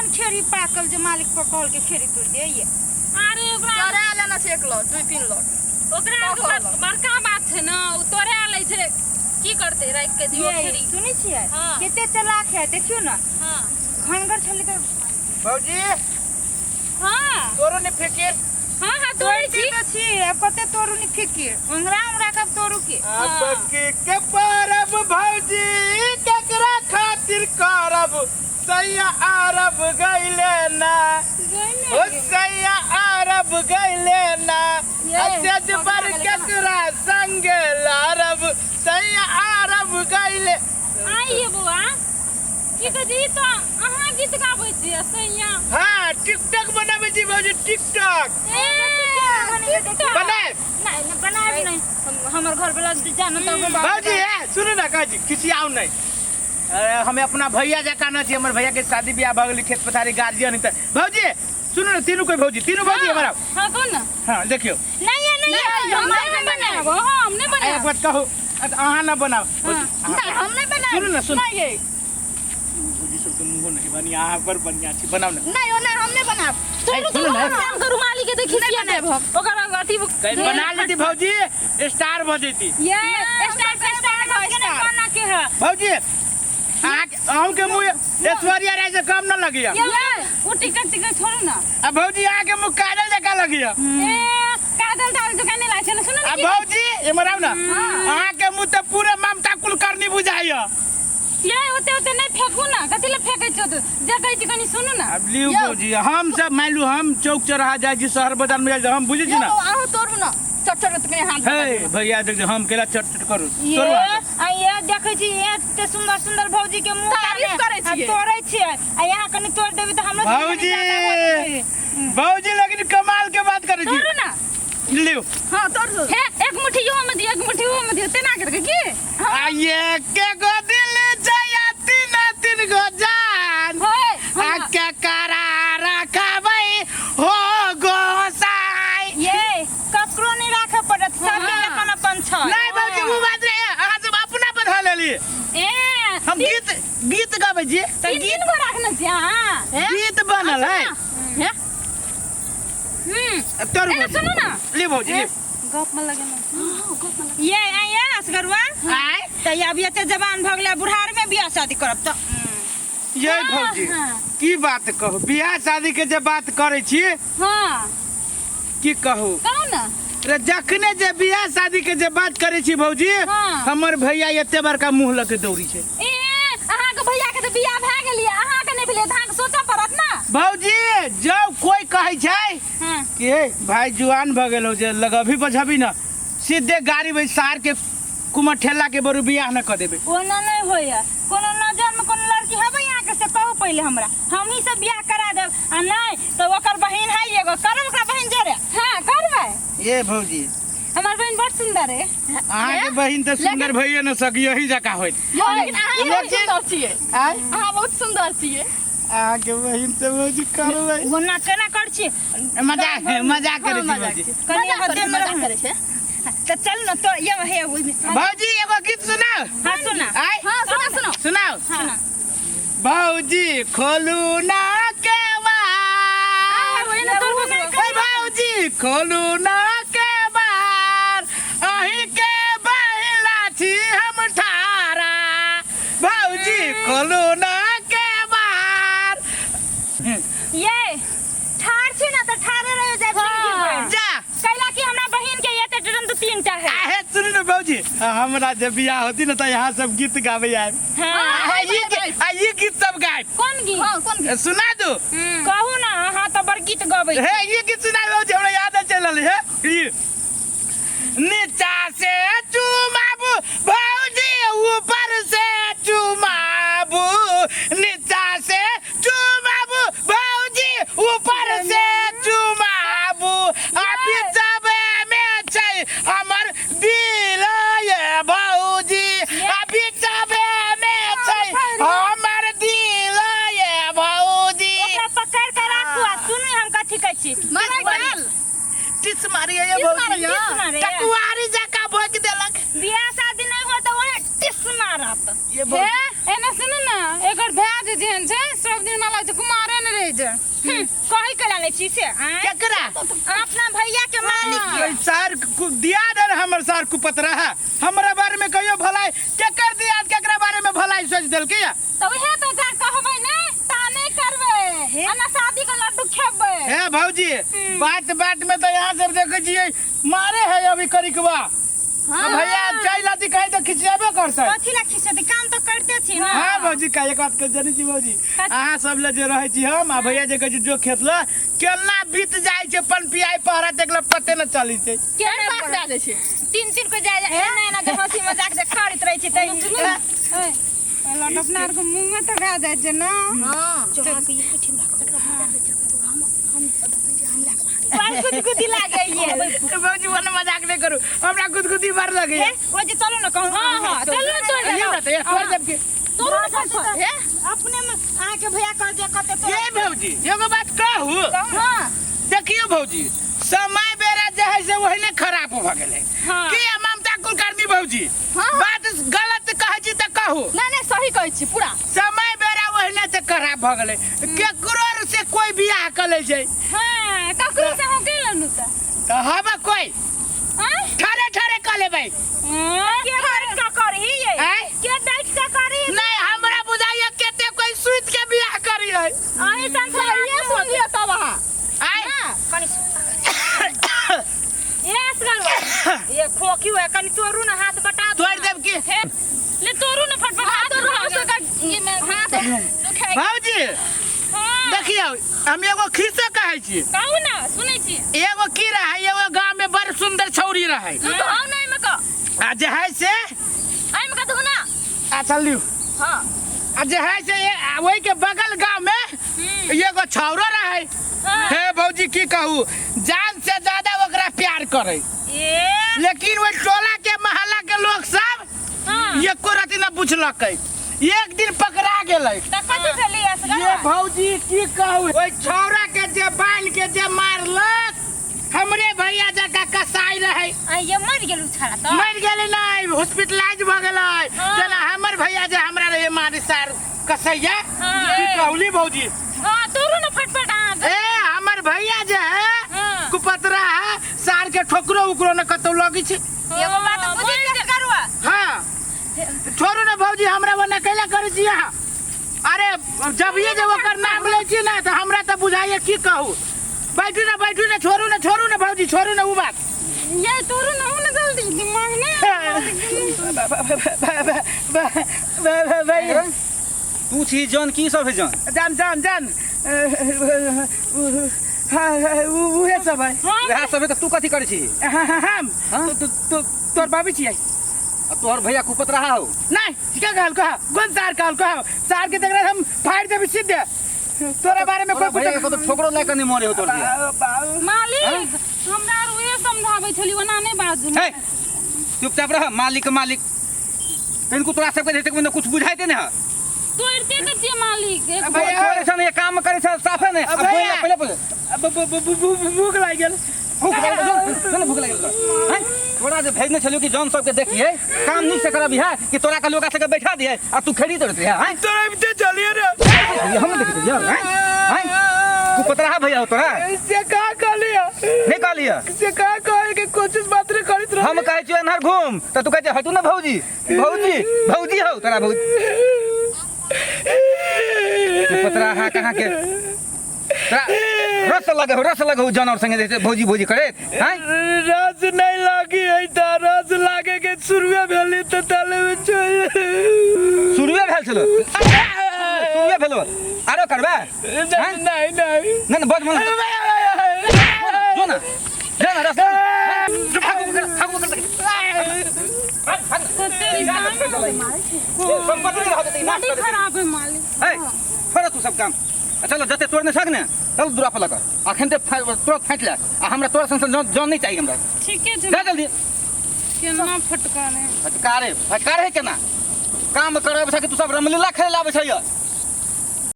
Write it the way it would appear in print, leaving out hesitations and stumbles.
केहन खेरी पाकल जे मालिक पर कहल के खेरी तोड़ दे ये। अरे ओकरा तोरा लेना छै एक लोट, दू तीन लोट। ओकरा आरके बड़का बात छै ने, ओ तोड़े लै छै, की करतै, राखि के दियौ ये खेरी। सुनै छियै? हाँ। कते चलाक है देखियौ ने। हाँ। घनगर छलै तऽ भौजी। हाँ। तोरो ने फिकिर। हाँ हाँ तोड़ै छी। तोड़ते तऽ छी, आब कते तोड़ू नि फिकिर, उंगरा उंगरा कब तोड़ू के। अब की के परब भौजी केकरा खातिर करब, सैया अरब गइले ना, ओ सैया अरब गइले ना, असेज पर केकरा संग लड़ब, सैया अरब गइले। आइए बौआ, की कहै छी, ई तऽ अहाँ गीत गाबै छियै सैया? हाँ, टिकटॉक बनाबै छी भौजी, टिकटॉक। ए, टिकटॉक बनायब? नहीं, नहीं, बनायब नहीं। हमर घर वाला जानो तो हम भौजी, ए, सुनू ना, कहै छी, खिसियाउ नहीं। अरे, हमें अपना भैया जकाँ न छी, हमर भैया के शादी बियाह भऽ गेलै, खेत पथारी गार्जियन तऽ। भौजी सुनू ने, तीनू कोई भौजी, तीनू भौजी हमारा। हाँ, कौन ना? हाँ, देखियो। नहीं है, नहीं है, नहीं, हम हम नहीं नहीं बनाएब। बनाएब। हाँ, हम नहीं बनाएब। एक बात कहू, अहाँ न बनाओ। हाँ। नहीं, हम नहीं बनाएब। सुनू ना, सुनू। नहीं, ये। भौजी सबके मुँहो नहीं बढ़िया, अहाँ पर बढ़िया छी, बनाओ ना। नहीं, ओ नहीं, हम नहीं बनाएब। चलू, सुनू चलू, ना। हम काम करू, मालिक के देखी नहीं छियै। बनाएब हम। ओकर अथी कहीं बना लेती भौजी, स्टार भऽ जैती। ये, स्टार, स्टार, स्टार बना के है। भौजी, अहूँ के मुँह ऐश्वर्या राय से कम न लगिया। ये, ओ टिकट टिकट छोड़ू ना। आ भौजी, अहाँ के मुँह काजल जकाँ लगिया। ए, काजल ताजल जकाँ नहि लागै छै ने, सुनू ने आ की भौजी, एम्हर आउ ना। अहाँ के मुँह तऽ पूरा ममता कुलकर्णी बुझाइया। ये ओते ओते नहि फेकू ना, कथी ले फेकै छौ तू? जे कहै छी कनी सुनू ना। अब लिउ भौजी, हम सब मान लू हम चौक चौराहा जाइ छी, शहर बाजार में जाइ छी, हम बुझै छी ना। यौ, अहूँ तोड़ू ना, चट चट कनी हाथ हे भैया, देख हम केला चट चट करू। ये, तोड़ू हाथ। आ ये देखै छी, ये एते सुंदर सुंदर भौजी के मुंह तारीफ काने, करै आ छियै। तोड़ै छियै, आ यहाँ कनी तोड़ देबै तऽ हमरो सबके कनी भौजी, ज्यादा भऽ जेतै। भौजी लेकिन कमाल के बात करै छी। तोड़ू ना। लिउ। हाँ, तोड़ दू। हे, एक मुट्ठी यो में दियो, एक मुट्ठी वो में दियो, तेना करके की? आ ये के गो दिल जया तीन तीन गो जान। हे, आ हम के करा रखबै हो गोसाई। ये ककरो नहीं राखे पड़त, सबके हाँ। अपन अपन छै। नहीं भौजी, वो बात नहीं है, अहाँ सब अपना पर धऽ लेलियै। ए, हम गीत गीत गाबै छी। तीन तीन गो राखने छी अहाँ। गीत बनल है। हे? हम्म। तोरू ए, भौजी। सुनू ना। ले भौजी, ले। गप में लगे ना। ये आया असगरुआ। आय। त अभी एते जवान भ गेलै, बुढ़ार में बियाह शादी करब त। ये भौजी, की बात कहू, बियाह शादी के जे बात करै छी, हाँ। की कहू? कहू ना। रे जखने जे बियाह शादी के जे बात करै छी भौजी, हाँ। हमर भैया एते बड़का मुंह लऽ के दौड़ी छै। ए, अहाँ के भैया के त बियाह भए गेल ये, अहाँ के नहि भेलै त अहाँ के सोचऽ पड़त ना। भौजी, जब कोई कहै छै हाँ। कि हे भाई जुआन भऽ गेल हो, जे लगबही बझबही ना, सीधे गाड़ी में सार के कुमर ठेला के बरू बियाह न कऽ देबै। ओना नहि होइए, कोनो नजर में कोनो लड़की हेबै अहाँ के से कहू पहिले हमरा, हम ही सब बियाह करा देब, आ नहि तऽ ओकर बहिन है एगो, करब ओकरा बहिन जोरे। हाँ, करबै। ये भौजी, हमर बहिन बड़ सुंदर है। अहाँ के बहिन तऽ सुंदर भइए न सकी, यही जकाँ होइत। यौ, लेकिन अहाँ बहुत लेकिन- सुंदर छियै। आय? अहाँ बहुत सुंदर छियै। अहाँ के बहिन तऽ भौजी करबै। ओना केना कर छी? मजाक मजाक करै छी मजाक भौजी। कनी मजाक एगो करै छै, देह में मजाक रहू। करै छै। तऽ चल न तो ये हे ओहि में। भौजी एगो गीत सुनाउ। हाँ, सुना। आय? हाँ, सुना, सुनाउ। सुनाउ। सुना। भौजी खोलू ना केवाड़। ओहि ने तोड़ ककरो। ए भौजी खोलू ना केवाड़, अहीं के बहिला छी हम ठारा। भौजी खोलू ना केवाड़। ये ठार छी ना तऽ ठारे रह जाय जिंदगी भर। जा। कैला कि हमरा बहिन के एते टरन दू तीन टा है। आहे सुनू ने भौजी, हमरा जे बियाह होती ना तऽ यहाँ सब गीत गाबै आयब। हाँ। आ ये गीत, आ ये गीत सब गायब। कोन गीत? हाँ, कोन गीत? सुना दू। कहू ना, अहाँ तऽ बड़ गीत गबै छी। हे ये गीत सुना दू, हमरा याद चलल हे। ई नीचा से चुमाबू भौजी, ऊपर से चुमाबू, नीचा से चुमाबू भौजी, ऊपर से चुमाबू, आ बिचबे में छै हमर दिल ये भौजी, आ बिचबे में छै हमर दिल ये भौजी। ओकरा पकड़ के राखू आ सुनू हम कथी कहै छी। मारै गेल। टिस मारी ये टिस भौजी। मारैया? टिस मारैया? टकुआरी जकाँ भोकि देलक। बियाह शादी नहि होत तऽ ओहे टिस मारत। ये भौजी। हे, एने सुनू ना, एकर भए जे जेहन छै सब दिन हमरा लागै छै कुमारे ने रहै छै। कही के लाने छी से आँय? केकरा? अपना भैया के मालिक के। सार दियाद है हमर सार कुपतरा है, हमरा बारे में कहियो भलाई केकर दियाद केकरा बारे में भलाई सोच देलकै या? तऽ उहे तऽ जा कहबै ने ता नहि करबै आ ना शादी के लड्डू खेबै। हे भौजी, बात बात में तो यहाँ सब देखे छियै मारे है अभी करिकवा। हाँ। भैया चाय लाती कहीं तो खिंचाबे करतै। कथी ला खिचेतै, काम तो करते छी ना। हाँ भौजी, का एक बात कह जानी छी भौजी, अहाँ सब ले जे रहै छी हम आ भैया जे कहै छी जो खेत ल केना बीत जाइ छै पन पियाई पहरा देखला पते न चलै छै। केहन पास दए दै छै? तीन तीन को जाय जाय एना एना के हंसी मजाक जे करैत रहै छी तै। लट अपना आर के मुंह में तो भए जाइ छै ना। पर गुदगुदी लागै ये। भौजी वन मजाक नहीं करू, हमरा गुदगुदी बड़ लगैया। हे, ओ जे चलू ना कहूं। हां हां चलू ना तोड़ ये ना त ये तोड़ देब के। तोड़ू ना फटफट। हे, अपने में अहाँ के भैया कह जे कते तोड़। ये भौजी एगो बात कहू? हां। देखियो भौजी, समय बेरा जे है से ओहने खराब भ गेलै। हाँ। की ममता कुलकर्णी भौजी? हाँ। बात गलत कहै छी त कहू। नहीं नहीं सही कहै छी पूरा। समय बेरा ओहने ते खराब भ गेलै, केकरो से कोई बियाह क लै छै। हां, ककरो से हम के लेलु त? त हबा कोई आँय? ठरे ठरे क लेबै। के बैठ के करही ये? आँय? के बैठ के करही? नहीं हमरा बुझाइया केते कोई सुति के बियाह करी है। अहीं संसार ये सुन लिअ तब अहाँ। आँय? कनी ये असगर ये खोखी हुए कनी तोरू ना हाथ बटा दो। तोड़ देब की? हे, ले तोड़ू ना फटफट हाथ तोड़ू, दुखा उसका गेल। ये मैं हाथ दुखाय। भौजी हां। देखियौ हम एगो खिस्सा कहै छी। कहू ना, सुनै छी। एगो की रहै, एगो गांव में बड़ सुंदर छौरी रहै। तू तो आउ ना एहिमे क। आ जे है से एहिमे क धू ना। आ चल लियौ। हां। आ जे है से ओहि के बगल गांव में एगो छौरो रहै। हाँ। हे भौजी की कहू, जान से ज्यादा ओकरा प्यार करै। ए लेकिन ओहि टोला के मोहल्ला के लोग सब हां। एको रति न पुछलकै। एक दिन पकड़ा गेलै। त कथी भेलै असगर? ये भौजी की कहू, ओहि छौरा के जे बान्हि के जे मारलक हमरे भैया जकाँ कसाई रहै। आ ये मर गेलु छाड़ा त? मरि गेलै नहि, हॉस्पिटलाइज भऽ गेलै। हाँ। जेना हमर भैया जे हमरा रहे मारी सार कसैया। हाँ। की कहली भौजी? हां, तोड़ू ना फटफट हाथ। ए हमर भैया जे है हाँ। कुपतरा है, सार के ठोकरो उकरो न कतौ लगै छै। एगो बात बुझै छी असगरवा? हाँ छोड़ू ना भौजी, हमरा ओना कैला करै छी अहाँ? अरे जब ये जब ओकर नाम लै छी ना तऽ हमरा तऽ बुझाइए की कहू। बैठू ना, बैठू ना, छोड़ू ना, छोड़ू ना भौजी, छोड़ू ना उ बात। ये तोड़ू ना, उ ना जल्दी दिमाग ने। तू छी जन की सब है जन? जान जान जान उहे सब है। वएह सब है तऽ तू कथी करै छी? हम तोर बाबी छियै। आ तोहर भैया कुपत रहा हो? नहीं, क्या कहल कहा? कौन सार कहल कहा? सार के देख रहे हम फाड़ देबी सीधे। तोरा बारे में कोई भैया के तो ठोकरो लए के नहीं मरे हो तोर भैया। मालिक हमरा आर उहे समझाबै छली, ओना नहि बाजू। हे चुपचाप रह मालिक मालिक। तनिको तोरा सबके जते कुछ बुझाइते नहीं है। तोड़ते तऽ छियै मालिक। एक भैया। छोड़े छ ने, काम करे छ साफे ने। अब भैया। पहिले पहिले भूख लागि गेल। भूख लागल, जोन भूख लागल हैं? तोरा जे भेजने छलियो कि जौन सबके देखिए काम नीक से करबी है कि तोरा के लोग सबके बैठा दिए आ तू खेड़ी तोड़ते है हैं? तोरा भी तो चलिए रे। ये हम देख दिया हैं हैं कुपतरा भैया हो तोरा। से का कहलिए? नहीं कहलिए। से का कहे के कोशिश मात्र करैत रह। हम कहै छियो एनहर घूम त तू कहै छै हटू ना भौजी भौजी भौजी हो तोरा भौजी। कुपतरा हा कहाँ के तोरा रस लगे हो, रस लगे हो जानवर संगे जैसे भौजी भौजी करे हैं? रस नहीं लागी है त रस लागे के शुरुए भेली त तले में छोड़। शुरुए भेल छलो, शुरुए भेलो आरो करबे? नहीं नहीं नहीं नहीं नहीं बज मन जो ना जो ना रस भागो भागो संपत्ति रह जतै नाश बड़ी कर देतै। खराब है मालिक। ए छोड़ तू सब काम, चलो जते तोड़ने छक ने चल दूरा पर लग अखन ते तुरंत फाटि ले आ हमरा तोरा सन सन जन नहीं चाहिए हमरा। ठीके छै। जा जल्दी। केना फटकारे फटकारे फटकारे है केना काम करब छै कि तू सब रमलीला खेले आबै छै।